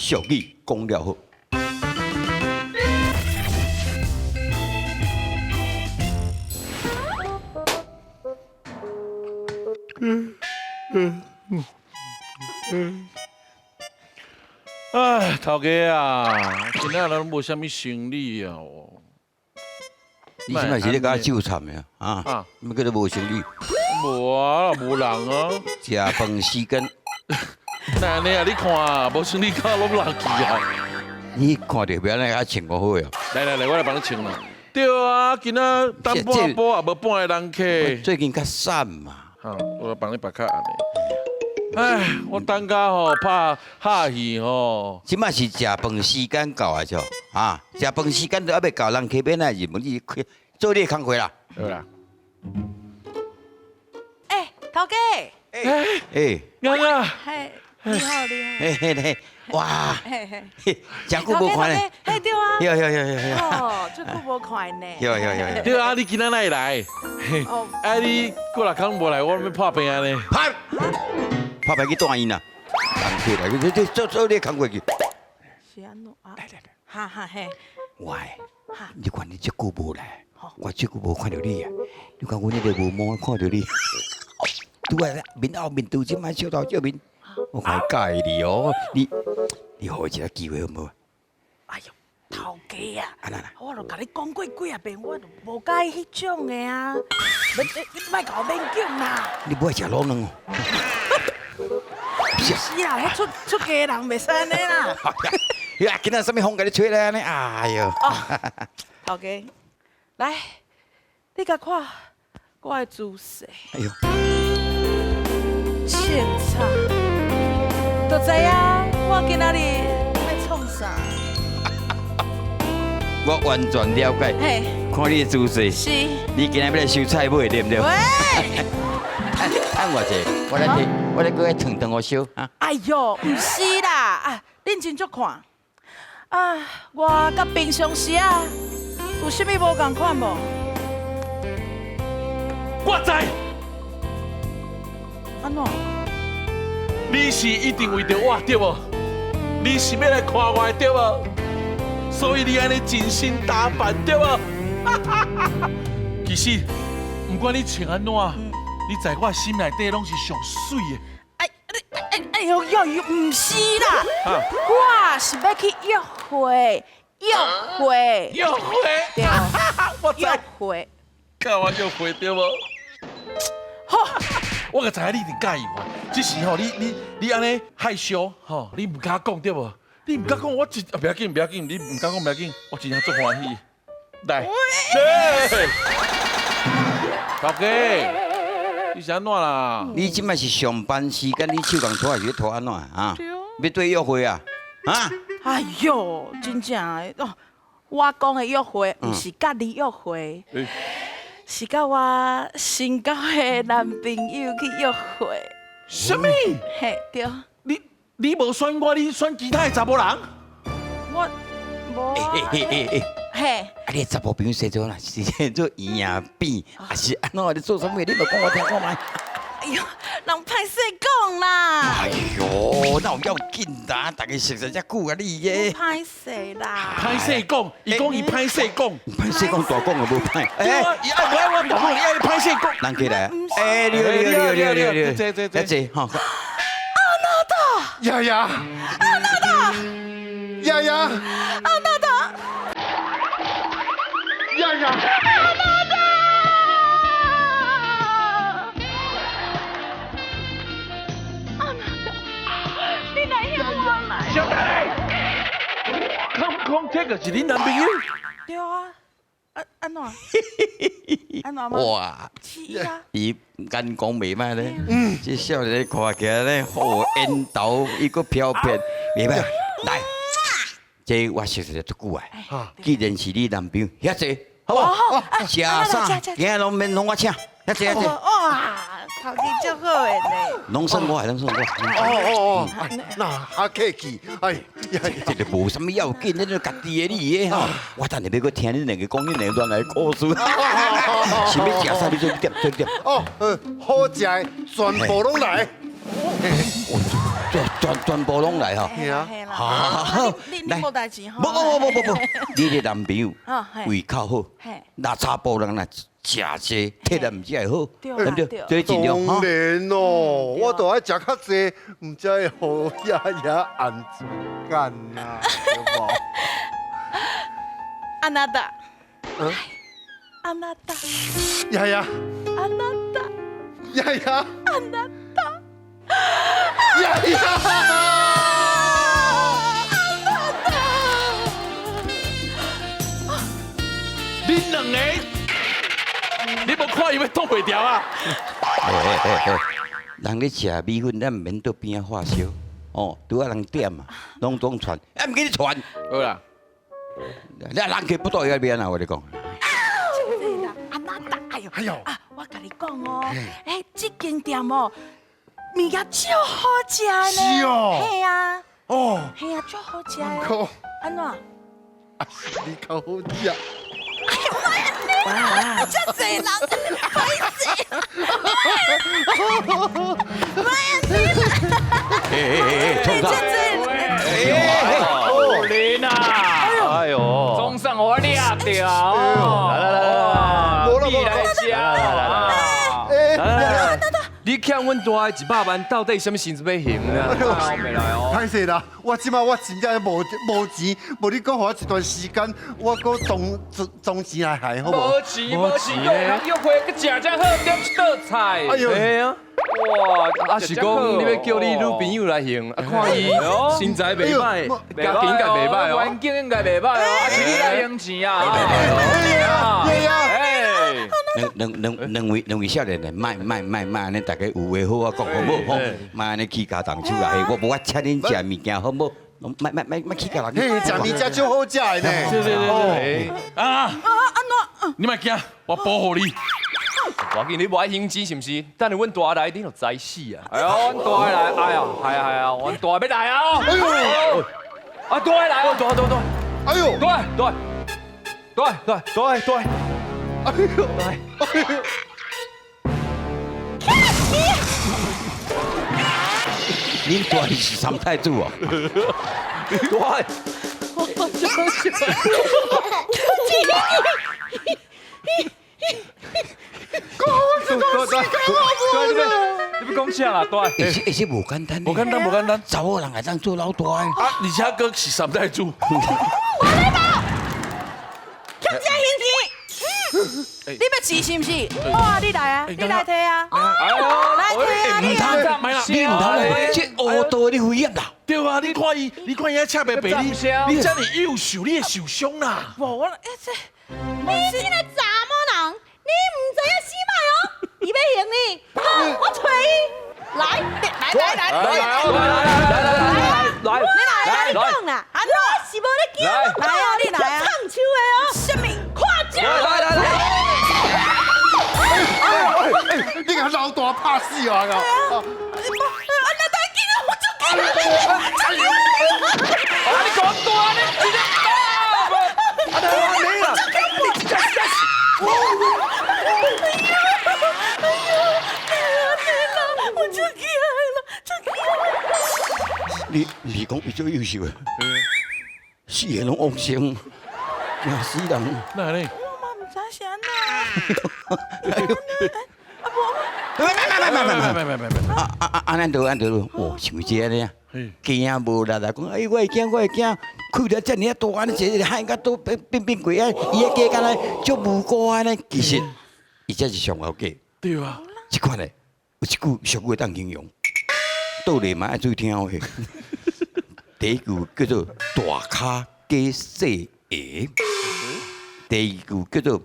俗语讲了好。哎，头家啊，今仔拢无啥物生理啊！你这摆是咧共我纠缠的啊？啊，什么叫做无生理？无啊，无人啊。食饭时间。哪按呢啊？你看，无生理到拢垃圾啊！你看著欲按呢共穿我好啊？来来来，我来帮你穿啦。对啊，今仔等半晡也无半个人客。最近较散嘛。好，我来帮你别较按呢。哎，我等下吼拍拍戏吼。这摆是食饭时间到啊，就啊，食饭时间都犹未到，人客欲来入门，你做你的工课啦。对啦。哎，头家。哎哎，娘娘。嘿，你好，你好。嘿嘿嘿，哇，嘿，真久无看咧。嘿，对啊。有有有有有。哦，真久无看呢。有有有。对啊，你今仔哪会来？哦。啊，你过六工无来，我欲破病呢。拍。拍牌去住院啦，人客来，你你做做你工课去。是按怎啊？来来来，哈哈嘿。喂，你看你这久无来，我这久无看著你啊。你看阮彼个无毛看著你，拄仔面后面拄这摆小头照面，我看佮意你哦，你你予我一个机会好无？哎哟，头家啊，我都共你讲过几仔遍，我就无佮意彼种的啊，你你莫共我勉强啦。你无爱食卤卵哦？是啊，彼出出家人袂使按呢啦。呀，今仔啥物风共你吹来按呢？哎哟。头家，来，你共看我的姿势。哎哟。凊彩，就知影我今仔日欲创啥。我完全了解。看你的姿势。是。你今仔欲来收菜尾对毋对？喂。按偌济，我来提，我来阁爱烫烫予烧啊。哎哟，毋是啦，啊，认真足看。啊，我佮平常时啊，有啥物无仝款无？我知。按怎？你是一定为著我对无？你是欲来看我的对无？所以你按呢精心打扮对无？其实，毋管你穿按怎，你在我心内底拢是上媠的。哎，你哎哎哟哟哟，毋是啦，我是欲去约会，约会，约会，对，我知。约会，佮我约会对无？好，我就知影你一定佮意我，只是吼，你你你按呢害羞吼，你毋敢讲对无？你毋敢讲，我真啊不要紧不要紧，你毋敢讲不要紧，我真正足欢喜。来，头家，你是按怎啦？你这摆是上班时间，你手共拖还是咧拖按怎啊？欲对约会啊？啊？哎哟，真正的哦，我讲的约会，毋是佮你约会，是佮我新交的男朋友去约会。啥物？嘿，对。你你无选我，你选其他的查某人？我无。嘿。啊，你查某朋友生做哪？是做营养品，还是按怎？你做啥物？你无讲我听看觅。哎哟，人歹势讲啦。哎哟，哪有要紧啦？逐家熟似遮久啊，你个。歹势啦。歹势讲，伊讲伊歹势讲。歹势讲大讲也无歹。哎，伊爱无爱我大讲，伊爱歹势讲。人过来。哎，你好，你好，你好，你好，你好，坐坐坐，坐吼。阿娜达。丫丫。阿娜达。丫丫。阿娜达。丫丫。阿娜达。阿娜达，你来遐晚来？小弟，空空这个是恁男朋友？对啊，按怎？按怎吗？哇！是啊。伊眼光袂歹咧，这少年看起来咧，好缘投，伊阁飘撇，袂歹。来，这我熟似足久啊。既然是你男朋友，遐济，好无？食啥？今仔拢免拢我请，遐济遐济。哇，头家足好的呢。拢算我的，拢算我。哦哦哦，那较客气，哎呀，这个无啥物要紧，咱就家己的你的吼。我等下欲阁听恁两个讲恁两个恋爱故事。是欲食啥？你做点做点。哦，好食的全部拢来。我做全部攏來吼。係啊，好，你無代誌吼？無無無無無，你的男朋友胃口好，那查埔人若食濟，體力毋才會好，對不對？所以盡量。當然咯，我都愛食較濟，毋才會予爺爺安全感啊，對無？あなた，あなた，爺爺，あなた，爺爺，あなた，爺爺。恁兩个，你無看伊欲擋袂牢啊？人咧食米粉，咱毋免倒邊仔發燒，哦，拄仔人點啊，攏總傳，啊毋記得傳。好啦，你人客不到遐邊啊，我跟你講。あなた，哎喲，哎喲，啊，我共你講哦，欸，這間店哦，物件足好食呢。是哦。嘿啊。哦。嘿啊，足好食的。按怎？啊，你較好食。哇！遮濟人，歹勢。欸欸欸，創啥？哦，林啊！哎呦，總算予我掠著！來來來來，你來食！來來來來，你欠阮大的100萬，到底啥物時陣欲還啊？歹勢啦，我這擺我真正無錢，無你閣予我一段時間，我閣裝錢來還好無？無錢無錢，約約會閣食遮好，點一道菜。哎呦！哇！啊是講你欲叫你女朋友來還，啊看伊身材袂歹，家境應該袂歹哦，環境應該袂歹哦，啊是你來還錢啊？對啊！兩位少年的，莫莫莫莫按呢，大家有話好好講好無？吼，莫按呢起鉸動手啦，嘿，我無我請恁食物件好無？莫莫莫莫起鉸動。嘿，食物件足好食的呢。對對對對。啊啊！按怎？你莫驚，我保護你。無要緊，你無愛還錢是毋是？等下阮大來，你就知死啊！哎喲，阮大來，哎呀，係啊係啊，阮大欲來啊！哎喲，啊大來哦，大大大！哎喲，大大大大大大！哎喲，哎喲！恁大是三太子哦？大，我就是。对对对，你欲講啥啦？對，欸，這無簡單，無簡單，無簡單。查某人會當做老大的。啊，而且閣是三太子。無禮貌，欠錢還錢。你欲錢是毋是？好啊，你來啊，你來提啊。來提啊，你啊。你毋通，這烏道你危險啦。對啊，你看伊，你看伊遐赤白白，你你遮爾幼秀，你會受傷啦。無我，欸這，你這个查某人，你毋知影死歹哦！伊欲還你，好，我揣伊。來，來來來來來來來來來，你來來講啦，我是無咧驚，來啊，你來啊，唱秋的哦，啥物？看這，來來來，你共老大拍死啊！啊，那大緊啊，我足驚，啊，你講大，你真正大，啊，你啦，你真正死！我足驚了，足驚！你毋是講伊足優秀的，四个攏往生，驚死人。哪呢？我嘛毋知是按怎。啊無，沒沒沒沒沒沒沒啊啊啊！按怎按怎，哦，像這按呢啊，驚無力啦，講哎，我會驚，我會驚，氣力遮爾大，按呢一個喊甲都變變變鬼啊！伊个假敢若足無辜按呢，其實伊才是上後假。對啊，這款的有一句俗語會當形容，倒來嘛愛注意聽哦。第一句叫做大跤加細鞋，第二句叫做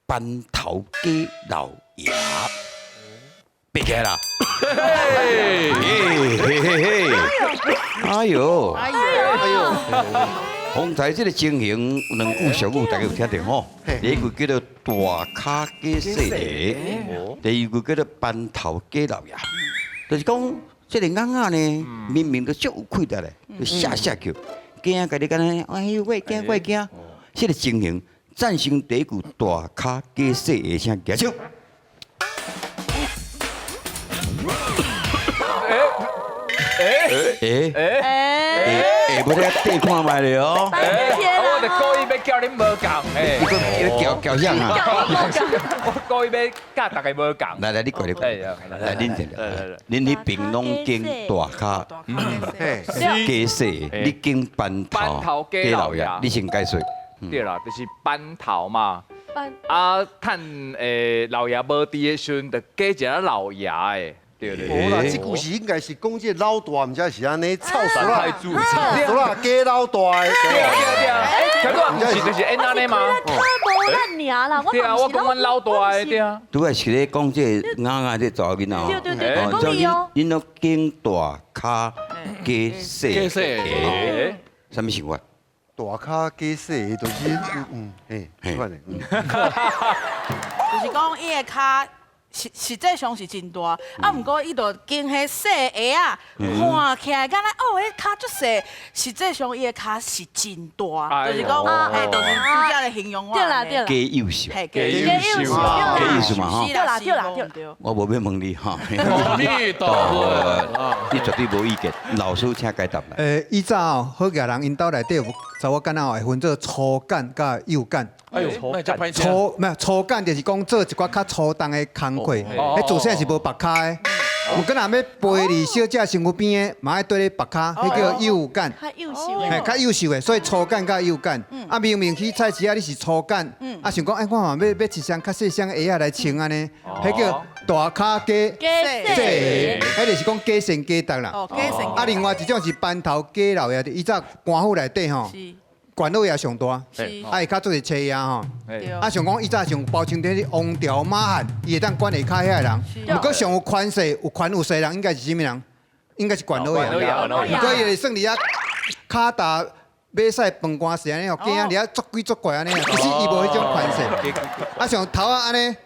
班頭加老爺。背起來啦！嘿嘿嘿嘿！哎呦！哎呦！哎呦！方才這個情形，兩句俗語大家有聽著吼？第一句叫做大跤加細鞋，第二句叫做班頭加老爺。就是講，這個囡仔呢，明明都足有氣力的，就嚇嚇叫，驚共你敢若，哎呦，我會驚，我會驚。這個情形，贊成第一句大跤加細鞋，請舉手。哎，欸欸欸，無你對看覓咧哦。我就故意欲叫恁無仝，你閣你叫叫啥啊？我故意欲佮逐家無仝。來來，你過來，來恁聽，恁彼邊攏揀大跤加細，你揀班頭加老爺，你先解說。對啦，就是班頭嘛。啊，趁老爺無佇的時陣，就加一个老爺的。對對。無啦，這句是應該是講這個老大，毋知是按呢臭媠仔，臭媠仔加老大的。對對對。欸，毋是就是按按呢嗎？無咱爾啦，對啊，我講阮老大的對啊。拄仔是咧講這個鴨鴨這查某囡仔哦。對對對，講伊哦。恁攏揀大跤加細，加細，啥物想法？大跤加細，就是嘿，這款的。就是講伊的跤實際上是真大，啊，毋過伊就揀彼細鞋仔，看起來敢若哦，彼跤足細，實際上伊的跤是真大，就是講，嘿，就是拄才咧形容我。對啦對啦。加幼秀，加幼秀，加幼秀嘛吼。對啦對啦對。我無欲問你吼。阿彌陀佛，你絕對無意見。老師請解答。以早哦，好額人𪜶兜內底有查某囡仔會分做粗簡佮幼簡。哎呦，粗沒有粗簡就是講做一寡較粗重的工課，彼自細是無縛跤的。毋過若欲陪佇小姐身軀邊的，嘛愛綴咧縛跤，彼叫幼簡。較幼秀的。嘿，較幼秀的，所以粗簡佮幼簡。啊，明明去菜市仔你是粗簡，啊想講哎，我嘛欲買一雙較細雙鞋仔來穿按呢，彼叫大跤加細，彼就是講加身加重啦。啊，另外一種是班頭加老爺，以早官府內底吼。官老爺上大，啊伊較做是車爺吼，啊像講以早像包青天王朝馬漢，伊會當管下跤遐的人，毋過上有權勢、有權有勢人，應該是啥物人？應該是官老爺。毋過伊會算佇遐跤踏馬賽飯官勢按呢吼，囝仔佇遐作鬼作怪按呢，其實伊無彼種權勢。啊像頭仔按呢，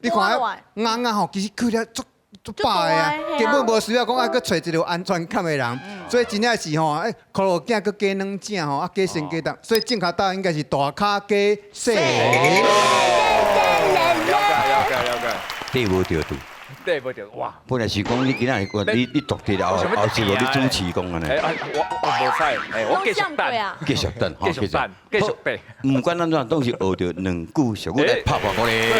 你看彼尪仔吼，其實去了足足飽的啊，根本無需要講愛閣揣一個有安全感的人，所以真正是吼，欸，箍蘆囝閣加軟正吼，啊加身加重，所以正確答案應該是大跤加細。了解了解了解。對無對對？對無對？哇！本來是講你今仔日你獨佇後後一路你主持講按呢。欸，我無使，欸，我繼續等，繼續等，繼續等，繼續等。毋管按怎，攏是學著兩句俗語來拍破鼓咧。